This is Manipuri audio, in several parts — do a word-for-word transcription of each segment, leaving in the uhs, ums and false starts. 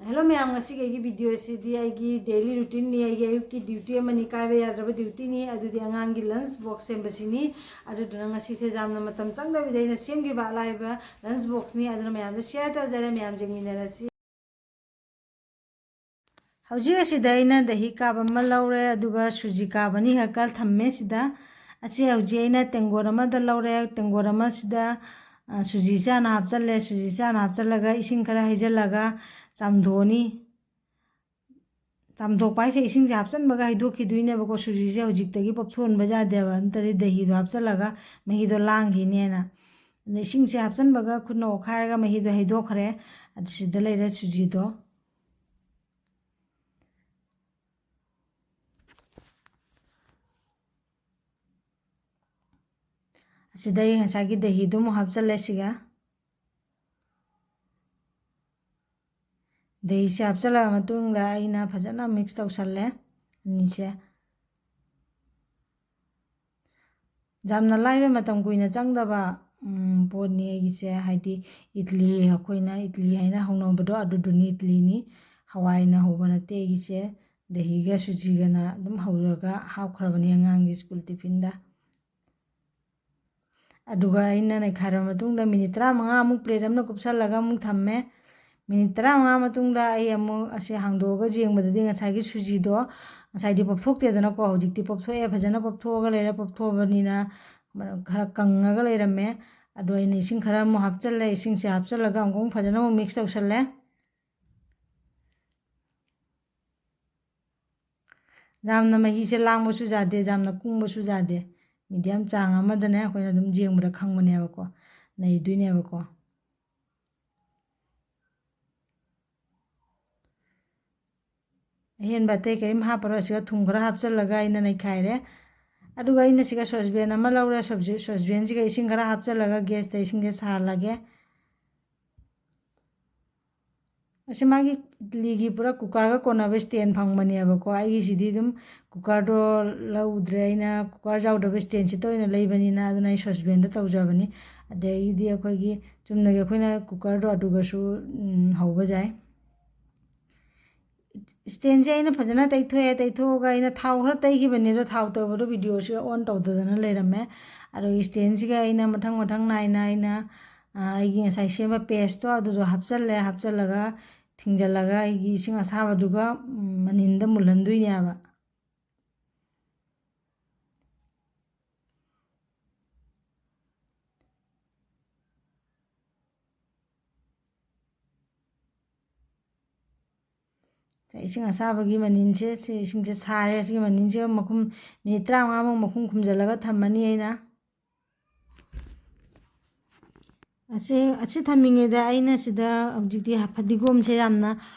ꯍꯦꯜꯂꯣ ꯃꯌꯥꯝ, ꯉꯁꯤꯒꯤ ꯑꯩꯒꯤ ꯚꯤꯗꯤꯑꯣꯁꯤꯗꯤ ꯑꯩꯒꯤ ꯗꯦꯂꯤ ꯔꯨꯇꯤꯟꯅꯤ, ꯑꯩꯒꯤ ꯑꯌꯨꯛꯀꯤ ꯗ꯭ꯌꯨꯇꯤ ꯑꯃꯅꯤ, ꯀꯥꯏꯕ ꯌꯥꯗ꯭ꯔꯕ ꯗ꯭ꯌꯨꯇꯤꯅꯤ꯫ ꯑꯗꯨꯗꯤ ꯑꯉꯥꯡꯒꯤ ꯂꯟꯁ ꯕꯣꯛꯁ ꯁꯦꯝꯕꯁꯤꯅꯤ꯫ ꯑꯗꯨꯗꯨꯅ ꯉꯁꯤꯁꯦ ꯌꯥꯝꯅ ꯃꯇꯝ ꯆꯪꯗꯕꯤꯗ ꯑꯩꯅ ꯁꯦꯝꯈꯤꯕ ꯑꯂꯥꯏꯕ ꯂꯟꯁ ꯕꯣꯛꯁꯅꯤ꯫ ꯑꯗꯨꯅ ꯃꯌꯥꯝꯗ ꯁꯤꯌꯔ ꯇꯧꯖꯔꯦ, ꯃꯌꯥꯝ ꯌꯦꯡꯃꯤꯟꯅꯔꯁꯤ꯫ ꯍꯧꯖꯤꯛ ꯑꯁꯤꯗ ꯑꯩꯅ ꯗꯍꯤ ꯀꯥꯞ ꯑꯃ ꯂꯧꯔꯦ, ꯑꯗꯨꯒ ꯁꯨꯖꯤ ꯀꯥꯞ ꯑꯅꯤꯈꯛꯀ ꯊꯝꯃꯦ ꯁꯤꯗ꯫ ꯑꯁꯤ ꯍꯧꯖꯤꯛ ꯑꯩꯅ ꯇꯦꯡꯒꯣꯠ ꯑꯃꯗ ꯂꯧꯔꯦ, ꯇꯦꯡꯒꯣꯠ ꯑꯃꯁꯤꯗ, ꯑ, ꯁꯨꯖꯤꯁꯦ ꯍꯥꯟꯅ ꯍꯥꯞꯆꯜꯂꯦ꯫ ꯁꯨꯖꯤꯁꯦ ꯍꯥꯟꯅ ꯍꯥꯞꯆꯜꯂꯒ ꯏꯁꯤꯡ ꯈꯔ ꯍꯩꯖꯜꯂꯒ ꯆꯥꯝꯊꯣꯛꯑꯅꯤ꯫ ꯆꯥꯝꯊꯣꯛꯄ ꯍꯥꯏꯁꯦ ꯏꯁꯤꯡꯁꯦ ꯍꯥꯞꯆꯟꯕꯒ ꯍꯩꯗꯣꯛꯈꯤꯗꯣꯏꯅꯦꯕꯀꯣ꯫ ꯁꯨꯖꯤꯁꯦ ꯍꯧꯖꯤꯛꯇꯒꯤ ꯄꯣꯞꯊꯣꯛꯍꯟꯕ ꯌꯥꯗꯦꯕ, ꯅꯠꯇ꯭ꯔꯗꯤ ꯗꯍꯤꯗꯣ ꯍꯥꯞꯆꯜꯂꯒ ꯃꯍꯤꯗꯣ ꯂꯥꯡꯈꯤꯅꯦꯅ꯫ ꯑꯗ ꯏꯁꯤꯡꯁꯦ ꯍꯥꯞꯆꯟꯕꯒ ꯈꯨꯠꯅ ꯑꯣꯠꯈꯥꯏꯔꯒ ꯃꯍꯤꯗꯣ ꯍꯩꯗꯣꯛꯈ꯭ꯔꯦ꯫ ꯑꯗꯨ ꯁꯤꯗ ꯂꯩꯔꯦ ꯁꯨꯖꯤꯗꯣ꯫ ꯑꯁꯤꯗ ꯑꯩ ꯉꯁꯥꯏꯒꯤ ꯗꯍꯤꯗꯨ ꯑꯃꯨꯛ ꯍꯥꯞꯆꯜꯂꯦ ꯁꯤꯒ꯫ ꯗꯍꯤꯁꯦ ꯍꯥꯞꯆꯜꯂꯕ ꯃꯇꯨꯡꯗ ꯑꯩꯅ ꯐꯖꯅ ꯃꯤꯛꯁ ꯇꯧꯁꯜꯂꯦ ꯑꯅꯤꯁꯦ꯫ ꯌꯥꯝꯅ ꯂꯥꯏꯕ, ꯃꯇꯝ ꯀꯨꯏꯅ ꯆꯪꯗꯕ, ꯎꯝ, ꯄꯣꯠꯅꯤ ꯑꯩꯒꯤꯁꯦ꯫ ꯍꯥꯏꯗꯤ ꯏꯗꯂꯤ, ꯑꯩꯈꯣꯏꯅ ꯏꯗꯂꯤ ꯍꯥꯏꯅ ꯍꯧꯅꯕꯗꯣ ꯑꯗꯨꯗꯨꯅꯤ, ꯏꯗꯂꯤꯅꯤ꯫ ꯍꯋꯥꯏꯅ ꯍꯧꯕ ꯅꯠꯇꯦ ꯑꯩꯒꯤꯁꯦ꯫ ꯗꯍꯤꯒ ꯁꯨꯖꯤꯒꯅ ꯑꯗꯨꯝ ꯍꯧꯔꯒ ꯍꯥꯞꯈ꯭ꯔꯕꯅꯤ ꯑꯉꯥꯡꯒꯤ ꯁ꯭ꯀꯨꯜ ꯇꯤꯐꯤꯟꯗ꯫ ꯑꯗꯨꯒ ꯑꯩꯅ ꯅꯩꯈꯥꯏꯔꯕ ꯃꯇꯨꯡꯗ ꯃꯤꯅꯤꯠ ꯇꯔꯥꯃꯉꯥꯃꯨꯛ ꯄ꯭ꯂꯦꯠ ꯑꯃꯅ ꯀꯨꯞꯁꯜꯂꯒ ꯑꯃꯨꯛ ꯊꯝꯃꯦ꯫ ꯃꯤꯅꯤꯠ ꯇꯔꯥꯃꯉꯥ ꯃꯇꯨꯡꯗ ꯑꯩ ꯑꯃꯨꯛ ꯑꯁꯤ ꯍꯥꯡꯗꯣꯛꯑꯒ ꯌꯦꯡꯕꯗꯗꯤ ꯉꯁꯥꯏꯒꯤ ꯁꯨꯖꯤꯗꯣ, ꯉꯁꯥꯏꯗꯤ ꯄꯣꯞꯊꯣꯛꯇꯦꯗꯅꯀꯣ, ꯍꯧꯖꯤꯛꯇꯤ ꯄꯣꯞꯊꯣꯛꯑꯦ, ꯐꯖꯅ ꯄꯣꯞꯊꯣꯛꯑꯒ ꯂꯩꯔꯦ꯫ ꯄꯣꯞꯊꯣꯛꯑꯕꯅꯤꯅ ꯈꯔ ꯀꯪꯉꯒ ꯂꯩꯔꯝꯃꯦ꯫ ꯑꯗꯣ ꯑꯩꯅ ꯏꯁꯤꯡ ꯈꯔ ꯑꯃꯨꯛ ꯍꯥꯞꯆꯜꯂꯦ꯫ ꯏꯁꯤꯡꯁꯦ ꯍꯥꯞꯆꯜꯂꯒ ꯑꯃꯨꯛ ꯐꯖꯅ ꯑꯃꯨꯛ ꯃꯤꯛꯁ ꯇꯧꯁꯜꯂꯦ꯫ ꯌꯥꯝꯅ ꯃꯍꯤꯁꯦ ꯂꯥꯡꯕꯁꯨ ꯌꯥꯗꯦ, ꯌꯥꯝꯅ ꯀꯨꯡꯕꯁꯨ ꯌꯥꯗꯦ꯫ ꯃꯤꯗꯤꯌꯝ ꯆꯥꯡ ꯑꯃꯗꯅꯦ, ꯑꯩꯈꯣꯏꯅ ꯑꯗꯨꯝ ꯌꯦꯡꯕꯗ ꯈꯪꯕꯅꯦꯕꯀꯣ, ꯅꯩꯗꯣꯏꯅꯦꯕꯀꯣ꯫ ꯑꯍꯦꯟꯕ ꯑꯇꯩ ꯀꯔꯤꯝ ꯍꯥꯞꯄꯔꯣꯏ꯫ ꯑꯁꯤꯒ ꯊꯨꯝ ꯈꯔ ꯍꯥꯞꯆꯜꯂꯒ ꯑꯩꯅ ꯅꯩꯈꯥꯏꯔꯦ꯫ ꯑꯗꯨꯒ ꯑꯩꯅ ꯁꯤꯒ ꯁꯣꯁꯄꯦꯟ ꯑꯃ ꯂꯧꯔꯦ꯫ ꯁꯣꯁꯄꯦꯟꯁꯤꯒ ꯏꯁꯤꯡ ꯈꯔ ꯍꯥꯞꯆꯜꯂꯒ ꯒ꯭ꯌꯥꯁꯇ ꯏꯁꯤꯡꯁꯦ ꯁꯥꯍꯜꯂꯒꯦ꯫ ꯑꯁꯤ ꯃꯥꯒꯤ ꯏꯗꯂꯤꯒꯤ ꯄꯨꯔꯥ ꯀꯨꯀꯔꯒ ꯀꯣꯟꯅꯕ ꯁ꯭ꯇꯦꯟ ꯐꯪꯕꯅꯦꯕꯀꯣ꯫ ꯑꯩꯒꯤꯁꯤꯗꯤ ꯑꯗꯨꯝ ꯀꯨꯀꯔꯗꯣ ꯂꯧꯗ꯭ꯔꯦ, ꯑꯩꯅ ꯀꯨꯀꯔ ꯌꯥꯎꯗꯕ ꯁ꯭ꯇꯦꯟꯁꯤꯗ ꯑꯣꯏꯅ ꯂꯩꯕꯅꯤꯅ, ꯑꯗꯨꯅ ꯑꯩ ꯁꯣꯁꯄꯦꯟꯗ ꯇꯧꯖꯕꯅꯤ꯫ ꯑꯗꯒꯤꯗꯤ ꯑꯩꯈꯣꯏꯒꯤ ꯆꯨꯝꯅꯒꯤ ꯑꯩꯈꯣꯏꯅ ꯀꯨꯀꯔꯗꯣ ꯑꯗꯨꯒꯁꯨ, ꯎꯝ, ꯍꯧꯕ ꯌꯥꯏ꯫ ꯏꯁꯇꯦꯟꯁꯦ ꯑꯩꯅ ꯐꯖꯅ ꯇꯩꯊꯣꯛꯑꯦ꯫ ꯇꯩꯊꯣꯛꯑꯒ ꯑꯩꯅ ꯊꯥꯎ ꯈꯔ ꯇꯩꯈꯤꯕꯅꯦ, ꯑꯗꯣ ꯊꯥꯎ ꯇꯧꯕꯗꯣ ꯚꯤꯗꯤꯑꯣꯁꯤꯒ ꯑꯣꯟ ꯇꯧꯗꯗꯅ ꯂꯩꯔꯝꯃꯦ꯫ ꯑꯗꯣ ꯏꯁꯇꯦꯟꯁꯤꯒ ꯑꯩꯅ ꯃꯊꯪ ꯃꯊꯪ ꯅꯥꯏꯅ ꯑꯩꯅ, ꯑ, ꯑꯩꯒꯤ ꯉꯁꯥꯏ ꯁꯦꯝꯕ ꯄꯦꯁꯇꯣ ꯑꯗꯨꯗꯣ ꯍꯥꯞꯆꯜꯂꯦ꯫ ꯍꯥꯞꯆꯜꯂꯒ ꯊꯤꯡꯖꯜꯂꯒ ꯑꯩꯒꯤ ꯏꯁꯤꯡ ꯑꯁꯥꯕꯗꯨꯒ, ꯎꯝ, ꯃꯅꯤꯟꯗ ꯃꯨꯜꯍꯟꯗꯣꯏꯅꯦꯕ꯫ ꯏꯁꯤꯡ ꯑꯁꯥꯕꯒꯤ ꯃꯅꯤꯟꯁꯦ, ꯁꯤ ꯏꯁꯤꯡꯁꯦ ꯁꯥꯔꯦ꯫ ꯁꯤꯒꯤ ꯃꯅꯤꯟꯁꯦ ꯃꯈꯨꯝ, ꯃꯤꯅꯤꯠ ꯇꯔꯥꯃꯉꯥꯃꯨꯛ ꯃꯈꯨꯝ ꯈꯨꯝꯖꯤꯜꯂꯒ ꯊꯝꯃꯅꯤ ꯑꯩꯅ꯫ ꯑꯁꯤ, ꯑꯁꯤ ꯊꯝꯃꯤꯉꯩꯗ ꯑꯩꯅ ꯁꯤꯗ ꯍꯧꯖꯤꯛꯇꯤ ꯐꯗꯤꯒꯣꯝꯁꯦ ꯌꯥꯝꯅ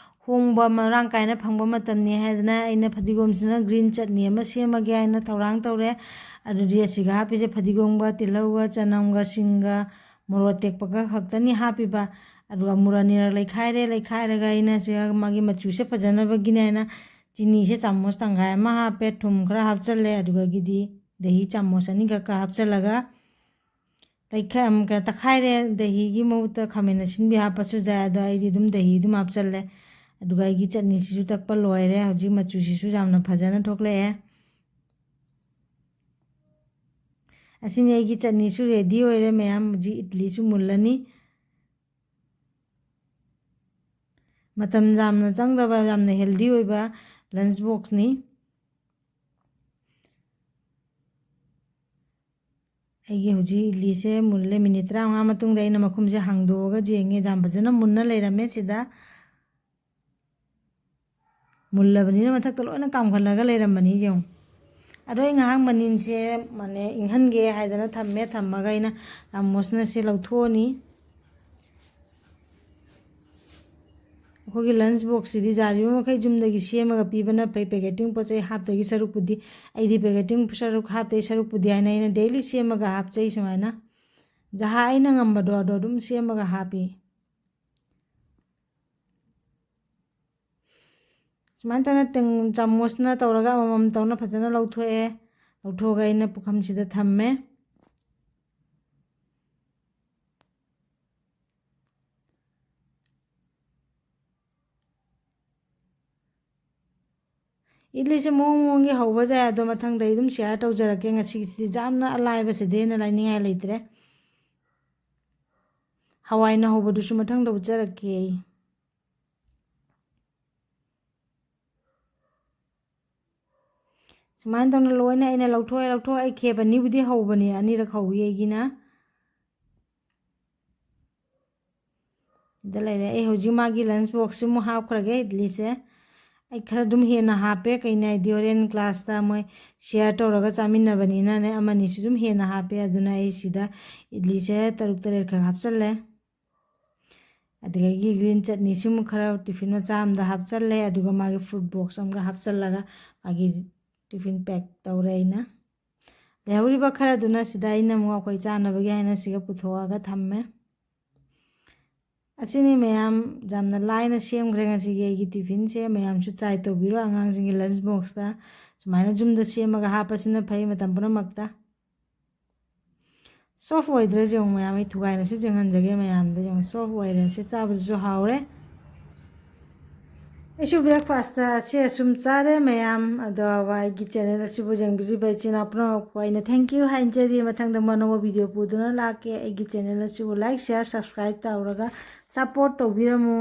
ꯍꯣꯡꯕ, ꯃꯔꯥꯡ ꯀꯥꯏꯅ ꯐꯪꯕ ꯃꯇꯝꯅꯤ ꯍꯥꯏꯗꯅ ꯑꯩꯅ ꯐꯗꯤꯒꯣꯝꯁꯤꯅ green chutney ꯑꯃ ꯁꯦꯝꯃꯒꯦ ꯍꯥꯏꯅ ꯊꯧꯔꯥꯡ ꯇꯧꯔꯦ꯫ ꯑꯗꯨꯗꯤ ꯑꯁꯤꯒ ꯍꯥꯞꯄꯤꯁꯦ ꯐꯗꯤꯒꯣꯝꯒ, ꯇꯤꯜꯍꯧꯒ, ꯆꯅꯝꯒ, ꯁꯤꯡꯒ, ꯃꯣꯔꯣꯛ ꯑꯇꯦꯛꯄꯒ ꯈꯛꯇꯅꯤ ꯍꯥꯞꯄꯤꯕ꯫ ꯑꯗꯨꯒ ꯑꯃꯨꯔ ꯑꯅꯤꯔꯛ ꯂꯩꯈꯥꯏꯔꯦ꯫ ꯂꯩꯈꯥꯏꯔꯒ ꯑꯩꯅ ꯁꯤꯒ ꯃꯥꯒꯤ ꯃꯆꯨꯁꯦ ꯐꯖꯅꯕꯒꯤꯅꯦ ꯍꯥꯏꯅ ꯆꯤꯅꯤꯁꯦ ꯆꯥꯃꯁ ꯇꯪꯈꯥꯏ ꯑꯃ ꯍꯥꯞꯄꯦ, ꯊꯨꯝ ꯈꯔ ꯍꯥꯞꯆꯜꯂꯦ, ꯑꯗꯨꯗꯒꯤꯗꯤ ꯗꯍꯤ ꯆꯥꯃꯁ ꯑꯅꯤꯈꯛꯀ ꯍꯥꯞꯆꯜꯂꯒ ꯂꯩꯈꯥꯏ-, ꯑꯃꯨꯛꯀ ꯇꯛꯈꯥꯏꯔꯦ꯫ ꯗꯍꯤꯒꯤ ꯃꯍꯨꯠꯇ ꯈꯥꯃꯦꯟ ꯑꯁꯤꯟꯕꯤ ꯍꯥꯞꯄꯁꯨ ꯌꯥꯏ, ꯑꯗꯣ ꯑꯩꯗꯤ ꯑꯗꯨꯝ ꯗꯍꯤ ꯑꯗꯨꯝ ꯍꯥꯞꯆꯜꯂꯦ꯫ ꯑꯗꯨꯒ ꯑꯩꯒꯤ ꯆꯠꯅꯤꯁꯤꯁꯨ ꯇꯛꯄ ꯂꯣꯏꯔꯦ꯫ ꯍꯧꯖꯤꯛ ꯃꯆꯨꯁꯤꯁꯨ ꯌꯥꯝꯅ ꯐꯖꯅ ꯊꯣꯛꯂꯛꯑꯦ꯫ ꯑꯁꯤꯅꯤ ꯑꯩꯒꯤ ꯆꯠꯅꯤꯁꯨ ꯔꯦꯗꯤ ꯑꯣꯏꯔꯦ ꯃꯌꯥꯝ꯫ ꯍꯧꯖꯤꯛ ꯏꯗꯂꯤꯁꯨ ꯃꯨꯜꯂꯅꯤ꯫ ꯃꯇꯝ ꯌꯥꯝꯅ ꯆꯪꯗꯕ, ꯌꯥꯝꯅ ꯍꯦꯜꯗꯤ ꯑꯣꯏꯕ ꯂꯟꯁ ꯕꯣꯛꯁꯅꯤ꯫ ꯑꯩꯒꯤ ꯍꯧꯖꯤꯛ ꯏꯗꯂꯤꯁꯦ ꯃꯨꯜꯂꯦ꯫ ꯃꯤꯅꯤꯠ ꯇꯔꯥꯃꯉꯥ ꯃꯇꯨꯡꯗ ꯑꯩꯅ ꯃꯈꯨꯝꯁꯦ ꯍꯥꯡꯗꯣꯛꯑꯒ ꯌꯦꯡꯉꯦ꯫ ꯌꯥꯝ ꯐꯖꯅ ꯃꯨꯟꯅ ꯂꯩꯔꯝꯃꯦ ꯁꯤꯗ꯫ ꯃꯨꯜꯂꯕꯅꯤꯅ ꯃꯊꯛꯇ ꯂꯣꯏꯅ ꯀꯥꯝꯈꯠꯂꯒ ꯂꯩꯔꯝꯕꯅꯤ ꯌꯦꯡꯉꯨ꯫ ꯑꯗꯣ ꯑꯩ ꯉꯥꯏꯍꯥꯛ ꯃꯅꯤꯟꯁꯦ, ꯃꯥꯅꯦ, ꯏꯪꯍꯟꯒꯦ ꯍꯥꯏꯗꯅ ꯊꯝꯃꯦ꯫ ꯊꯝꯃꯒ ꯑꯩꯅ ꯆꯥꯃꯁꯅ ꯁꯤ ꯂꯧꯊꯣꯛꯑꯅꯤ꯫ ꯑꯩꯈꯣꯏꯒꯤ ꯂꯟꯁ ꯕꯣꯛꯁꯁꯤꯗꯤ ꯌꯥꯔꯤꯕ ꯃꯈꯩ ꯌꯨꯝꯗꯒꯤ ꯁꯦꯝꯃꯒ ꯄꯤꯕꯅ ꯐꯩ꯫ ꯄꯦꯀꯦꯇꯤꯡ ꯄꯣꯠ ꯆꯩ ꯍꯥꯞꯇꯒꯤ ꯁꯔꯨꯛꯄꯨꯗꯤ, ꯑꯩꯗꯤ ꯄꯦꯀꯦꯇꯤꯡ ꯁꯔꯨꯛ ꯍꯥꯞꯇꯒꯤ ꯁꯔꯨꯛꯄꯨꯗꯤ ꯍꯥꯏꯅ ꯑꯩꯅ ꯗꯦꯂꯤ ꯁꯦꯝꯃꯒ ꯍꯥꯞꯆꯩ ꯁꯨꯃꯥꯏꯅ꯫ ꯖꯍꯥ ꯑꯩꯅ ꯉꯝꯕꯗꯣ ꯑꯗꯣ ꯑꯗꯨꯝ ꯁꯦꯝꯃꯒ ꯍꯥꯞꯄꯤ꯫ ꯁꯨꯃꯥꯏꯅ ꯇꯧꯅ ꯇꯦꯡ-, ꯆꯥꯃꯁꯅ ꯇꯧꯔꯒ ꯑꯃꯃꯝ ꯇꯧꯅ ꯐꯖꯅ ꯂꯧꯊꯣꯛꯑꯦ꯫ ꯂꯧꯊꯣꯛꯑꯒ ꯑꯩꯅ ꯄꯨꯈꯝꯁꯤꯗ ꯊꯝꯃꯦ꯫ ꯏꯗꯂꯤꯁꯦ ꯃꯑꯣꯡ ꯃꯑꯣꯡꯒꯤ ꯍꯧꯕꯁꯦ ꯑꯗꯣ ꯃꯊꯪꯗ ꯑꯩ ꯑꯗꯨꯝ ꯁꯤꯌꯥꯔ ꯇꯧꯖꯔꯛꯀꯦ꯫ ꯉꯁꯤꯒꯤꯁꯤꯗꯤ ꯌꯥꯝꯅ ꯑꯂꯥꯏꯕꯁꯤꯗꯤ ꯍꯦꯟꯅ ꯂꯥꯏꯅꯤꯡꯉꯥꯏ ꯂꯩꯇ꯭ꯔꯦ꯫ ꯍꯋꯥꯏꯅ ꯍꯧꯕꯗꯨꯁꯨ ꯃꯊꯪꯗ ꯎꯠꯆꯔꯛꯀꯦ ꯑꯩ꯫ ꯁꯨꯃꯥꯏꯅ ꯇꯧꯅ ꯂꯣꯏꯅ ꯑꯩꯅ ꯂꯧꯊꯣꯛꯑꯦ꯫ ꯂꯧꯊꯣꯛꯑ ꯑꯩ ꯈꯦꯞ ꯑꯅꯤꯕꯨꯗꯤ ꯍꯧꯕꯅꯦ, ꯑꯅꯤꯔꯛ ꯍꯧꯋꯤ ꯑꯩꯒꯤꯅ꯫ ꯁꯤꯗ ꯂꯩꯔꯦ꯫ ꯑꯩ ꯍꯧꯖꯤꯛ ꯃꯥꯒꯤ ꯂꯟꯁ ꯕꯣꯛꯁꯁꯤ ꯑꯃꯨꯛ ꯍꯥꯞꯈ꯭ꯔꯒꯦ ꯏꯗꯂꯤꯁꯦ꯫ ꯑꯩ ꯈꯔ ꯑꯗꯨꯝ ꯍꯦꯟꯅ ꯍꯥꯞꯄꯦ꯫ ꯀꯩꯅꯣ ꯍꯥꯏꯗꯤ ꯍꯣꯔꯦꯟ ꯀ꯭ꯂꯥꯁꯇ ꯃꯣꯏ ꯁꯤꯌꯥꯔ ꯇꯧꯔꯒ ꯆꯥꯃꯤꯟꯅꯕꯅꯤꯅꯅꯦ, ꯑꯃꯅꯤꯁꯨ ꯑꯗꯨꯝ ꯍꯦꯟꯅ ꯍꯥꯞꯄꯦ꯫ ꯑꯗꯨꯅ ꯑꯩ ꯁꯤꯗ ꯏꯗꯂꯤꯁꯦ ꯇꯔꯨꯛ ꯇꯔꯦꯠ ꯈꯛ ꯍꯥꯞꯆꯜꯂꯦ꯫ ꯑꯗꯨꯗꯒꯤ ꯒ꯭ꯔꯤꯟ ꯆꯠꯅꯤꯁꯤꯃꯨꯛ ꯈꯔ ꯇꯤꯐꯤꯟ ꯃꯆꯥ ꯑꯃꯗ ꯍꯥꯞꯆꯜꯂꯦ꯫ ꯑꯗꯨꯒ ꯃꯥꯒꯤ ꯐ꯭ꯔꯨꯠ ꯕꯣꯛꯁ ꯑꯃꯒ ꯍꯥꯞꯆꯜꯂꯒ ꯃꯥꯒꯤ ꯇꯤꯐꯤꯟ ꯄꯦꯛ ꯇꯧꯔꯦ ꯑꯩꯅ꯫ ꯂꯩꯍꯧꯔꯤꯕ ꯈꯔꯗꯨꯅ ꯁꯤꯗ ꯑꯩꯅ ꯑꯃꯨꯛ ꯑꯩꯈꯣꯏ ꯆꯥꯅꯕꯒꯤ ꯍꯥꯏꯅ ꯁꯤꯒ ꯄꯨꯊꯣꯛꯑꯒ ꯊꯝꯃꯦ꯫ ꯑꯁꯤꯅꯤ ꯃꯌꯥꯝ, ꯌꯥꯝꯅ ꯂꯥꯏꯅ ꯁꯦꯝꯈ꯭ꯔꯦ ꯉꯁꯤꯒꯤ ꯑꯩꯒꯤ ꯇꯤꯐꯤꯟꯁꯦ꯫ ꯃꯌꯥꯝꯁꯨ ꯇ꯭ꯔꯥꯏ ꯇꯧꯕꯤꯔꯣ꯫ ꯑꯉꯥꯡꯁꯤꯡꯒꯤ ꯂꯟꯁ ꯕꯣꯛꯁꯇ ꯁꯨꯃꯥꯏꯅ ꯌꯨꯝꯗ ꯁꯦꯝꯃꯒ ꯍꯥꯞꯄꯁꯤꯅ ꯐꯩ ꯃꯇꯝ ꯄꯨꯝꯅꯃꯛꯇ꯫ ꯁꯣꯐ ꯑꯣꯏꯗ꯭ꯔꯁꯦ ꯌꯦꯡꯉꯨ ꯃꯌꯥꯝ, ꯑꯩ ꯊꯨꯒꯥꯏꯅꯁꯨ ꯌꯦꯡꯍꯟꯖꯒꯦ ꯃꯌꯥꯝꯗ꯫ ꯌꯦꯡꯉꯨ, ꯁꯣꯐ ꯑꯣꯏꯔꯦꯁꯦ, ꯆꯥꯕꯗꯁꯨ ꯍꯥꯎꯔꯦ꯫ ꯑꯩꯁꯨ ꯕ꯭ꯔꯦꯛꯐꯥꯁꯇ ꯑꯁꯤ ꯑꯁꯨꯝ ꯆꯥꯔꯦ ꯃꯌꯥꯝ꯫ ꯑꯗꯣ ꯑꯩꯒꯤ ꯆꯦꯅꯦꯜ ꯑꯁꯤꯕꯨ ꯌꯦꯡꯕꯤꯔꯤꯕ ꯏꯆꯤꯟ ꯏꯅꯥꯎ ꯄꯨꯝꯅꯃꯛꯄꯨ ꯑꯩꯅ ꯊꯦꯡꯀ꯭ꯌꯨ ꯍꯥꯏꯖꯔꯤ꯫ ꯃꯊꯪꯗ ꯑꯃꯨꯛ ꯑꯅꯧꯕ ꯚꯤꯗꯤꯑꯣ ꯄꯨꯗꯨꯅ ꯂꯥꯛꯀꯦ꯫ ꯑꯩꯒꯤ ꯆꯦꯅꯦꯜ ꯑꯁꯤꯕꯨ ꯂꯥꯏꯛ, ꯁꯤꯌꯥꯔ, ꯁꯕꯁꯀ꯭ꯔꯥꯏꯕ ꯇꯧꯔꯒ ꯁꯞꯄꯣꯔꯠ ꯇꯧꯕꯤꯔꯝꯃꯨ꯫